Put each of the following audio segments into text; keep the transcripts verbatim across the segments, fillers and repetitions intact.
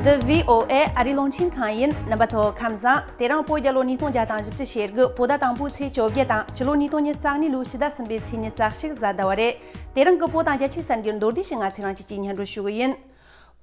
འདི་བྷི་ཨོ་ཨེ་ཨ་རིའི་རླུང་འཕྲིན་ཁང་ཡིན། རྣམ་པ་ཚོ་ཁམས་བཟང་། དེ་རིང་བོད་རྒྱལ་ལོ་ཉིས་སྟོང་བརྒྱ་དང་བཞི་བཅུ་ཞེ་དགུ་བོད་ཟླ་དང་པོའི་ཚེས་བཅོ་བརྒྱད་དང་། སྤྱི་ལོ་ཉིས་སྟོང་ཉི་ཤུ་རྩ་གཉིས་ལོའི་སྤྱི་ཟླ་གསུམ་པའི་ཚེས་ཉི་ཤུ་རྩ་གཅིག་གཟའ་ཟླ་བ་རེད། དེ་རིང་གི་བོད་དང་རྒྱལ་སྤྱིའི་གསར་འགྱུར་མདོར་བསྡུས་ཤིག་ང་ཚོས་རང་ཆས་ཀྱིས་སྙན་སྒྲོན་ཞུ་གི་ཡིན།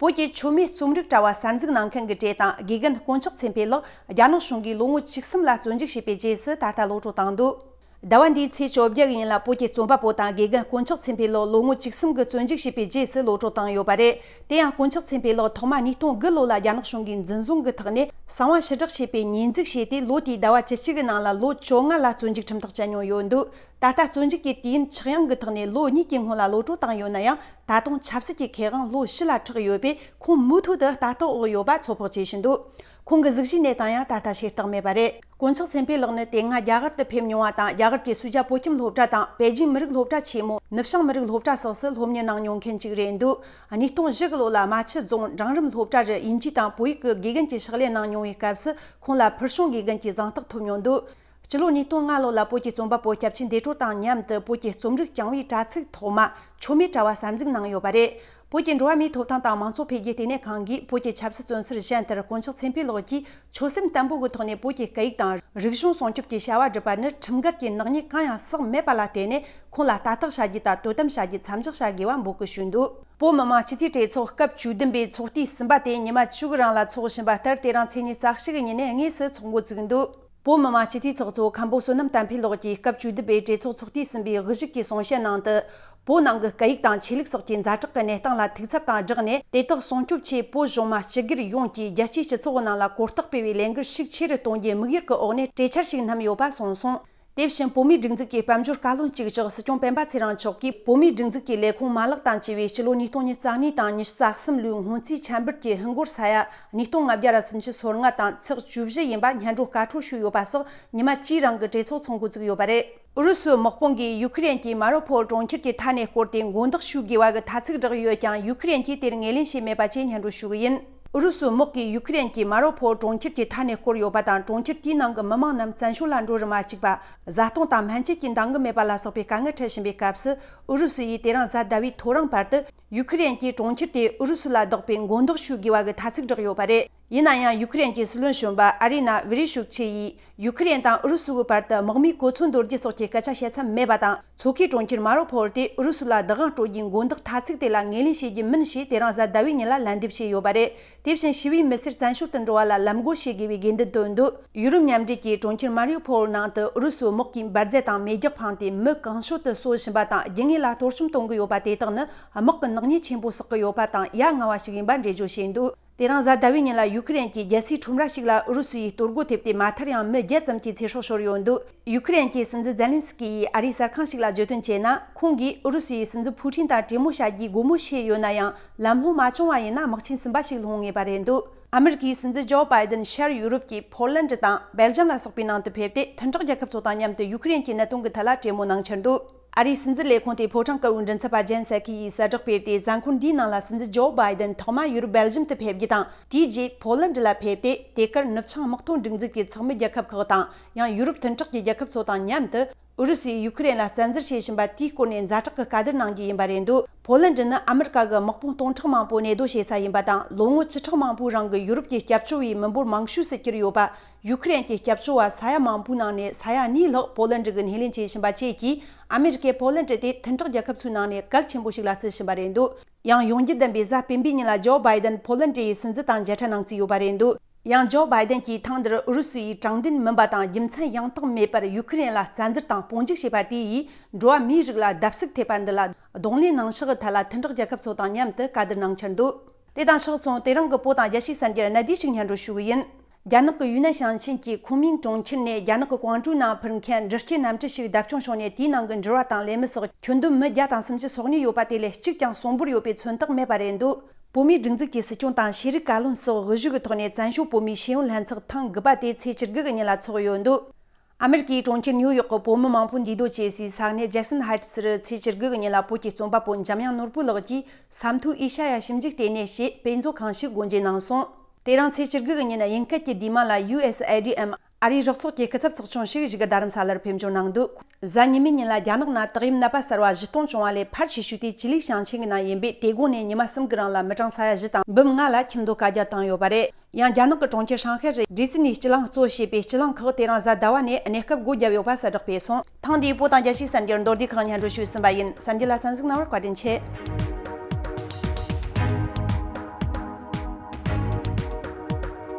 བོད་ཀྱི་མཆོད་མེ་རྩོམ་རིག་དྲ་བ་གསར་འཛུགས་གནང་མཁན་གྱི་གྲས་དང་དགེ་རྒན་དཀོན་མཆོག་ཚེ་འཕེལ་ལགས་རྒྱ་ནག་གཞུང་གིས་ལོ་ངོ་བཅུ་གསུམ་ལ་བཙོན་འཇུག་བྱས་པའི་རྗེས་སུ་ད་ལྟ་གློད་བཀྲོལ་བཏང་འདུག་ཟླ་བ་འདིའི་ཚེས་བཅོ་བརྒྱད་ཀྱི་ཉིན་ལ་བོད་ཀྱི་རྩོམ་པ་པོ་དང་དགེ་རྒན་དཀོན་མཆོག་ཚེ་འཕེལ་ལགས་ལོ་ངོ་བཅུ་གསུམ་གྱི་བཙོན་འཇུག་བྱས་པའི་རྗེས་སུ་གློད་བཀྲོལ་བཏང་ཡོད་པ་རེད། དེ་ཡང་དཀོན་མཆོག་ཚེ་འཕེལ་ལགས་ཐོག་མ་ཉིས་སྟོང་དགུ་ལོ་ལ་རྒྱ་ནག་གཞུང་གིས་འཛིན་བཟུང་གི་ཐོག་ནས་གསང་བ་ཕྱིར་བསྒྲགས་བྱས་པའི་ཉེས་འཛུགས་བྱས་ཏེ་ལོ་དེའི་ཟླ་བ་བཅུ་གཅིག་གི་ནང་ལ་ལོ་བཅོ་ལྔ་ལ་བཙོན་འཇུག་ཁྲིམས་ཐག་བཅད་མྱོང་ཡོད་འདུག་ད་ལྟ་བཙོན་འཇུག་གི་དུས་ཡུན་ཆག་ཡང་གི་ཐོག་ནས་ལོ་གཉིས་ཀྱི་སྔོན་ལ་གློད་བཀྲོལ་བཏང་ཡོད་ན་ཡང་། ད་དུང་ཆབ་སྲིད་ཀྱི་ཁེ་དབང་ལོ་བཞི་ལ་གྲགས་ཡོད་པས། ཁོང་མུ་མཐུད་དུ་ལྟ་རྟོག་འོག་ཡོད་པ་ཚོད་དཔག་བྱེད་བཞིན་འདུག་ཁོང་གི་གཟུགས་གཞིའི་གནས་སྟངས་ཡང་ད་ལྟ་བྱེ་བྲག་མེད་པ་རེད། དཀོན་མཆོག་ཚེ་འཕེལ་ལགས་ནི་དེ་སྔ་རྒྱ་གར་དུ་ཕེབས་མྱོང་བ་དང་། རྒྱ་གར་གྱི་སུ་ཇཱ་བོད་ཁྱིམ་སློབ་གྲྭ་དང་པེ་ཅིང་མི་རིགས་སློབ་གྲྭ་ཆེན་མོ། ནུབ་བྱང་མི་རིགས་སློབ་གྲྭ་སོགས་སུ་སློབ་གཉེར་གནང་མྱོང་མཁན་ཅིག་རེད་འདུག་ཉིས་སྟོང་བཞི་གི་ལོ་ལ་རྨ་ཆུ་རྫོང་འབྲིང་རིམ་སློབ་གྲྭ་རུ་དབྱིན་ཇི་དང་བོད་ཡིག་གི་དགེ་རྒན་གྱི་ཕྱག་ལས་གནང་མྱོང་བའི་སྐབས་སུ། ཁོང་ལ་ཕུལ་བྱུང་དགེ་རྒན་གྱི་གཟེངས་རྟགས་ཐོབ་མྱོང་འདུག་སྤྱི་ལོ་ཉིས་སྟོང་ལྔ་ལོ་ལ་བོད་ཀྱི་རྩོམ་པ་པོ་སྐྱབས་ཆེན་བདེ་གྲོལ་དང་མཉམ་དུ་བོད་ཀྱི་རྩོམ་རིག་རྐྱང་བའི་དྲ་ཚིགས་ཐོག་མ་མཆོད་མེ་དྲ་བ་གསར་འཛུགས་གནང་ཡོད་པ་རེད། བོད་ཀྱི་འགྲོ་བ་མིའི་ཐོབ་ཐང་དང་མང་གཙོ་འཕེལ་རྒྱས་ལྟེ་གནས་ཁང་གིས་བོད་ཀྱི་ཆབ་སྲིད་བཙོན་ཟུར་གཞན་ལྟར་དཀོན་མཆོག་ཚེ་འཕེལ་ལགས་ཀྱིས་ཆོད་སེམས་བརྟན་པོ་གི་ཐོག་ནས་བོད་ཀྱི་སྐད་ཡིག་དང་རིག་གཞུང་སྲུང་སྐྱོབ་ཀྱི་བྱ་བ་བསྒྲུབས་པ་ནི་ཁྲིམས་འགལ་གྱི་ནག་ཉེས་གང་ཡང་བསགས་མེད་པ་ལ་བརྟེན་ནས། ཁོང་ལ་ལྟ་རྟོག་བྱ་རྒྱུ་དང་དོ་དམ་བྱ་རྒྱུ་མཚམས་འཇོག་བྱ་དགོས་པ་འབོད་སྐུལ་ཞུས་འདུག་བོད་མི་མང་སྤྱི་འཐུས་གྲོས་ཚོགས་སྐབས་བཅུ་བདུན་པའི་ཚོགས་དུས་གསུམ་པ་དེ་ཉི་མ་བཅུ་གི་རིང་ལ་འཚོགས་བཞིན་པ་ལྟར། དེ་རིང་ཚེས་ཉི་ཤུ་རྩ་གཅིག་གི་ཉིན་ནས་དངོས་སུ་འཚོགས་འགོ་བཙུགས་འདུག་བོད་མི་མང་སྤྱི་འཐུས་ཚོགས་གཙོ་མཁན་པོ་བསོད་ནམས་བསྟན་འཕེལ་ལགས་ཀྱིས་སྐབས་བཅུ་བདུན་པའི་གྲོས་ཚོགས་ཚོགས་དུས་གསུམ་པའི་དབུ་བཞུགས་ཀྱི་གསུང་བཤད་ནང་དུ། བོད་ནང་གི་སྐད་ཡིག་དང་ཆོས་ལུགས་སོགས་ཀྱི་ཛ་དྲག་གི་གནས་སྟངས་ལ་ཐུགས་འཚབ་དང་སྦྲགས་ནས། དེ་དག་སྲུང་སྐྱོབ་ཆེད་བོད་གཞུང་མ་སྤྱི་སྒེར་ཡོངས་ཀྱིས་རྒྱལ་སྤྱིའི་སྤྱི་ཚོགས་ནང་ལ་གོ་རྟོགས་སྤེལ་བའི་ལས་འགུལ་ཞིག་ཆེ་རུ་གཏོང་རྒྱུའི་དམིགས་ཡུལ་གྱི་འོག་ནས་གྲོས་འཆར་ཞིག་བསྣམས་ཡོད་པ་གསུངས་སོང་། དེ་བཞིན་བོད་མིའི་སྒྲིག་འཛུགས་ཀྱི་དཔལ་འབྱོར་བཀའ་བློན་གཅིག་ལྕོགས་སྲིད་སྐྱོང་སྤེན་པ་ཚེ་རིང་མཆོག་གིས། བོད་མིའི་སྒྲིག་འཛུགས་ཀྱི་ལས་ཁུངས་མ་ལག་དང་བཅས་པའི་སྤྱི་ལོ་ཉིས་སྟོང་ཉི་ཤུ་རྩ་གཉིས་དང་ཉི་ཤུ་རྩ་གསུམ་ལོའི་སྔོན་རྩིས་འཆར་འབུལ་གྱི་ཧིན་སྒོར་ས་ཡ་ཉིས་སྟོང་ལྔ་བརྒྱ་ར་སུམ་ཅུ་སོ་ལྔ་དང་ཚེག་བཅུ་བཞི་ཡིན་པ་སྙན་སྒྲོན་བཀའ་འཁྲོལ་ཞུས་ཡོད་པ་སོགས་ཉི་མ་གཅིག་རིང་གི་གྲོས་ཚོགས་ཚོགས་འགོ་བཙུགས་ཡོད་པ་རེད། ཨུ་རུ་སུའི་དམག་དཔུང་གིས་ཡུ་ཁུ་རེན་གྱི་མ་རི་ཡུ་ཕོལ་གྲོང་ཁྱེར་གྱི་མཐའ་ནས་བསྐོར་ཏེ་མགོ་འདོགས་ཞུ་དགོས་པ་གི་ཐ་ཚིག་བསྒྲགས་ཡོད་ཀྱང་། ཡུ་ཁུ་རེན་གྱིས་དེར་ངོས་ལེན་བྱས་མེད་པ་བཅས་སྙན་སྒྲོན་ཞུ་གི་ཡིན། ཨུ་རུ་སུའི་དམག་གིས་ཡུ་ཁུ་རེན་གྱི་མ་རི་ཡུ་ཕོལ་གྲོང་ཁྱེར་གྱི་མཐའ་ནས་བསྐོར་ཡོད་པ་དང་། གྲོང་ཁྱེར་དེའི་ནང་གི་མི་མང་རྣམས་བཙན་བྱོལ་ལ་འགྲོ་རུ་མ་བཅུག་པ། བཟའ་བཏུང་དང་སྨན་བཅོས་ཀྱི་འདང་གི་མེད་པ་ལ་སོགས་པའི་དཀའ་ངལ་འཕྲད་བཞིན་པའི་སྐབས་སུ། ཨུ་རུ་སུ་ཡིས་དེ་རིང་གཟའ་ཟླ་བའི་ཐོ་རངས་བར་དུ་ཡུ་ཁུ་རེན་གྱིས་གྲོང་ཁྱེར་དེ་ཨུ་རུ་སུ་ལ་བདག་པའི་མགོ་འདོགས་ཞུ་དགོས་པ་གི་ཐ་ཚིག་བསྒྲགས་ཡོད་པ་རེད། ཡིན་ན་ཡང་། ཡུ་ཁུ་རེན་གྱི་སྲིད་བློན་གཞོན་པ་ཨ་རི་ན་བྷི་རི་ཤུག་ཆི་ཡིས། ཡུ་ཁུ་རེན་དང་ཨུ་རུ་སུའི་བར་དུ་དམག་མིའི་གོ་མཚོན་འདོར་རྒྱུ་སོགས་ཀྱི་སྐད་ཆ་བཤད་མཚམས་མེད་པ་དང་། མཚོ་ཁའི་གྲོང་ཁྱེར་མ་རི་ཡུ་ཕོལ་དེ་ཨུ་རུ་སུ་ལ་བདག་དབང་སྤྲོད་རྒྱུའི་མགོ་འདོགས་ཐ་ཚིག་དེ་ལ་ངོས་ལེན་བྱེད་རྒྱུ་མིན་ཞེས། དེ་རིང་གཟའ་ཟླ་བའི་ཉིན་ལ་ལན་འདེབས་བྱས་ཡོད་པ་རེད། དེ་བཞིན་ཞི་བའི་མི་སེར་བཙན་བྱོལ་དུ་འགྲོ་བ་ལ་ལམ་བགོ་བྱེད་དགོས་པའི་དགོས་འདུན་བཏོན་འདུག་ཡུ་རོབ་མཉམ་འབྲེལ་གྱིས་གྲོང་ཁྱེར་མ་རི་ཡུ་ཕོལ་ནང་དུ་ཨུ་རུ་སུའི་དམག་གིས་འབར་རྫས་དང་མེ་རྒྱག་འཕངས་ཏེ་མི་གང་བྱོལ་དུ་གསོ་བཞིན་པ་དང་། རྒྱུ་དངོས་ལ་གཏོར་བཅོམ་གཏོང་གི་ཡོད་པ་དེ་དག་ནི་དམག་གི་ནག་ཉེས་ཆེན་པོ་བསགས་ཀྱི་ཡོད་པ་དང་ཡ་ང་བ་ཞིག་ཡིན་པ་འགྲེལ་བརྗོད་བྱས་འདུག་དེ་རིང་གཟའ་ཟླ་བའི་ཉིན་ལ་ཡུ་ཁུ་རེན་གྱི་རྒྱལ་སའི་ཁྲོམ་ར་ཞིག་ལ་ཨུ་རུ་སུ་ཡིས་གཏོར་རྒོལ་ཐེབས་ཏེ། མ་མཐར་ཡང་མི་བརྒྱད་ཙམ་གྱི་ཚེ་སྲོག་ཤོར་ཡོད་འདུག་ཡུ་ཁུ་རེན་གྱི་སྲིད་འཛིན་ཛེ་ལིན་སི་ཀི་ཡིས་ཨ་རིའི་གསར་ཁང་ཞིག་ལ་བརྗོད་དོན་བྱས་ན། ཁོང་གིས་ཨུ་རུ་སུ་ཡི་སྲིད་འཛིན་ཕུའུ་ཁྲིན་དང་གྲོས་མོལ་བྱ་རྒྱུའི་སྒོ་མོ་ཕྱེས་ཡོད་ན་ཡང་། ལམ་ལྷོང་མ་བྱུང་བ་ཡིན་ན། དམག་ཆེན་གསུམ་པ་ཞིག་སློང་ངེས་པ་རེད་འདུག་ཨ་མི་རི་ཀའི་སྲིད་འཛིན་ཇོ་བྷའི་ཏན་ཤར་ཡུ་རོབ་ཀྱི་ཕོ་ལན་ཌི་དང་སྦེལ་ཇམ་ལ་སོགས་པའི་ནང་དུ་ཕེབས་ཏེ། མཐུན་གྲོགས་རྒྱལ་ཁབ་ཚོ་དང་མཉམ་དུ་ཡུ་ཁུ་རེན་གྱི་གནད་དོན་གྱི་ཐད་ལ་གྲོས་མོལ་གནང་འཆར་འདུག་ཨ་རིའི་སྲིད་འཛིན་ལས་ཁུངས་དེས་ཕོ་བྲང་དཀར་པོའི་མགྲིན་ཚབ་པ་ཇན་སཱ་ཁི་ཡིས་གསལ་བསྒྲགས་སྤེལ་ཏེ། གཟའ་འཁོར་འདིའི་ནང་ལ་སྲིད་འཛིན་ཇོ་བྷའི་ཏན་ཐོག་མ་ཡུ་རོབ་སྦེལ་ཇམ་དུ་ཕེབས་རྒྱུ་དང་། དེའི་རྗེས་ཕོ་ལན་ཌི་ལ་ཕེབས་ཏེ། དེ་གར་ནུབ་བྱང་དམག་དོན་སྒྲིག་འཛུགས་ཀྱི་ཚོགས་མི་རྒྱལ་ཁབ་ཁག་དང་། ཡང་ཡུ་རོབ་མཐུན་གྲོགས་ཀྱི་རྒྱལ་ཁབ་ཚོ་དང་མཉམ་དུ། ཨུ་རུ་སུས་ཡུ་ཁུ་རེན་ལ་བཙན་འཛུལ་བྱེད་བཞིན་པ་དེའི་སྐོར་ནས་ཛ་དྲག་གི་བཀའ་བསྡུར་གནང་རྒྱུ་ཡིན་པ་རེད་འདུག་ཕོ་ལན་ཌི་ནི་ཨ་མི་རི་ཀ་གི་དམག་དཔུང་སྟོང་ཕྲག་མང་པོ་གནས་སྡོད་བྱེད་ས་ཡིན་པ་དང་། ལོ་ངོ་བཅུ་ཕྲག་མང་པོའི་རིང་གི་ཡུ་རོབ་ཀྱི་སྐྱབས་བཅོལ་བའི་མི་འབོར་མང་ཤོས་སུ་གྱུར་ཡོད་པ། ཡུ་ཁུ་རེན་གྱི་སྐྱབས་བཅོལ་བ་ས་ཡ་མང་པོའི་ནང་ནས་ས་ཡ་གཉིས་ལྷག་ཕོ་ལན་ཌི་གིས་སྣེ་ལེན་བྱེད་བཞིན་པ་བཅས་ཀྱིས། ཨ་མི་རི་ཀས་ཕོ་ལན་ཌི་དེ་མཐུན་གྲོགས་རྒྱལ་ཁབ་ཚོའི་ནང་ནས་གལ་ཆེན་པོ་ཞིག་ལ་བརྩི་བཞིན་པ་རེད་འདུག་ཡང་ཡོང་རྒྱུ་བདུན་པའི་གཟའ་སྤེན་པའི་ཉིན་ལ་ཇོ་བྷའི་ཏན་ཕོ་ལན་ཌི་ཡི་སྲིད་འཛིན་དང་མཇལ་འཕྲད་གནང་རྩིས་ཡོད་པ་རེད་འདུག་ཡང་ཇོ་བྷའི་ཏན་གྱིས་ཐེངས་འདིར་ཨུ་རུ་སུ་ཡིས་དྲང་བདེན་མིན་པ་དང་རྒྱུ་མཚན་ཡང་དག་མེད་པར་ཡུ་ཁུ་རེན་ལ་བཙན་འཛུལ་དང་དཔུང་འཇུག་བྱས་པ་དེ་ཡིས་འགྲོ་བ་མིའི་རིགས་ལ་བརྡབ་གསིག་ཐེབས་པ་འདི་ལ་གདོང་ལེན་གནང་ཕྱོགས་ཀྱི་ཐད་ལ་མཐུན་གྲོགས་རྒྱལ་ཁབ་ཚོ་དང་མཉམ་དུ་བཀའ་བསྡུར་གནང་འཆར་འདུག་དེ་དང་ཕྱོགས་མཚུངས། དེ་རིང་གི་བོད་དང་རྒྱལ་སྤྱིའི་གསར་འགྱུར་གནད་བསྡུས་ཤིག་སྙན་སྒྲོན་ཞུ་གི་ཡིན། རྒྱ་ནག་གི་ཡུན་ནན་ཞིང་ཆེན་གྱི་ཁུན་མིང་གྲོང་ཁྱེར་ནས་རྒྱ་ནག་གི་ཀོང་ཀྲུའུ་ནང་འཕུར་མཁན་འབྲི་སྐྱེས་གནམ་གྲུ་ཞིག་བརྡབ་སྐྱོན་བྱུང་ནས། དེའི་ནང་གི་འགྲུལ་བ་དང་ལས་མི་སོགས་ཁྱོན་བསྡོམས་མི་བརྒྱ་དང་སུམ་ཅུ་སོ་གཉིས་ཡོད་པ་དེ་ལས་གཅིག་ཀྱང་གསོན་པོར་ཡོད་པའི་མཚོན་རྟགས་མེད་པ་རེད་འདུག་བོད་མིའི་སྒྲིག་འཛུགས་ཀྱི་སྲིད་སྐྱོང་དང་ཤེས་རིག་བཀའ་བློན་སོགས་དབུ་བཞུགས་ཀྱི་ཐོག་ནས་བཙན་བྱོལ་བོད་མིའི་ཤེས་ཡོན་ལྷན་ཚོགས་ཐེངས་དགུ་པ་དེ་ཚེས་བཅུ་དགུ་གི་ཉིན་ལ་འཚོགས་ཡོད་འདུག་ཨ་མེ་རི་ཀའི་གྲོང་ཁྱེར་ནིའུ་ཡོག་གི་བོད་མི་མང་པོ་འདུས་སྡོད་བྱེད་སའི་ས་གནས་ཇེག་སན་ཧའེ་ཊི་སི་རུ་ཚེས་བཅུ་དགུ་གི་ཉིན་ལ་བོད་ཀྱི་རྩོམ་པ་པོ་འཇམ་དབྱངས་ནོར་བུ་ལགས་ཀྱིས་ས་མཐོའི་ཨེ་ཤ་ཡ་ཞིབ་འཇུག་ལྟེ་གནས་ཞེས་དཔེ་མཛོད་ཁང་ཞིག་སྒོ་འབྱེད་གནང་སོང་། དེ་རིང་ཚེས་བཅུ་དགུ་གི་ཉིན་དབྱིན་སྐད་ཀྱི་དེབ་དམངས་ལ་ཡུ་ཨེས་ཨེ་ཌི་འམ་ ཨ་རིའི་རོགས་ཚོགས་ཀྱི་སྐུ་ཚབ་ཚོགས་ཆུང་ཞིག་བཞུགས་སྒར་རྡ་རམ་ས་ལར་ཕེབས་འབྱོར་གནང་འདུག་གཟའ་ཉི་མའི་ཉིན་ལ་རྒྱ་ནག་ནང་དག་ཡམས་ནད་པ་གསར་བ་བཞི་སྟོང་བྱུང་བ་ལས་ཕར་ཆེ་ཤོས་དེ་ཅི་ལི་ཞིང་ཆེན་གྱི་ནང་ཡིན་པས། དེ་དགོང་ནས་ཉི་མ་གསུམ་གྱི་རིང་ལ་མི་གྲངས་ས་ཡ་བཞི་དང་འབུམ་ལྔ་ལ་ཁྱིམ་སྡོད་བཀའ་རྒྱ་བཏང་ཡོད་པ་རེད། ཡང་རྒྱ་ནག་གི་གྲོང་ཁྱེར་ཧྲང་ཧའེ་རུ་ཌི་ཛི་ནི་སྤྱི་གླིང་གཙོ་བྱས་པའི་སྤྱི་གླིང་ཁག་དེ་རིང་གཟའ་ཟླ་བ་ནས་གནས་སྐབས་སྒོ་བརྒྱབ་ཡོད་པ་གསལ་བསྒྲགས་སྤེལ་སོང་། ཐེངས་འདིའི་བོད་དང་རྒྱལ་སྤྱིའི་གསར་འགྱུར་མདོར་བསྡུས་ཁག་སྙན་སྒྲོན་ཞུས་ཟིན་པ་ཡིན། གསར་འགྱུར་ལ་གསན་གཟིགས་གནང་བར་བཀའ་དྲིན་ཆེ།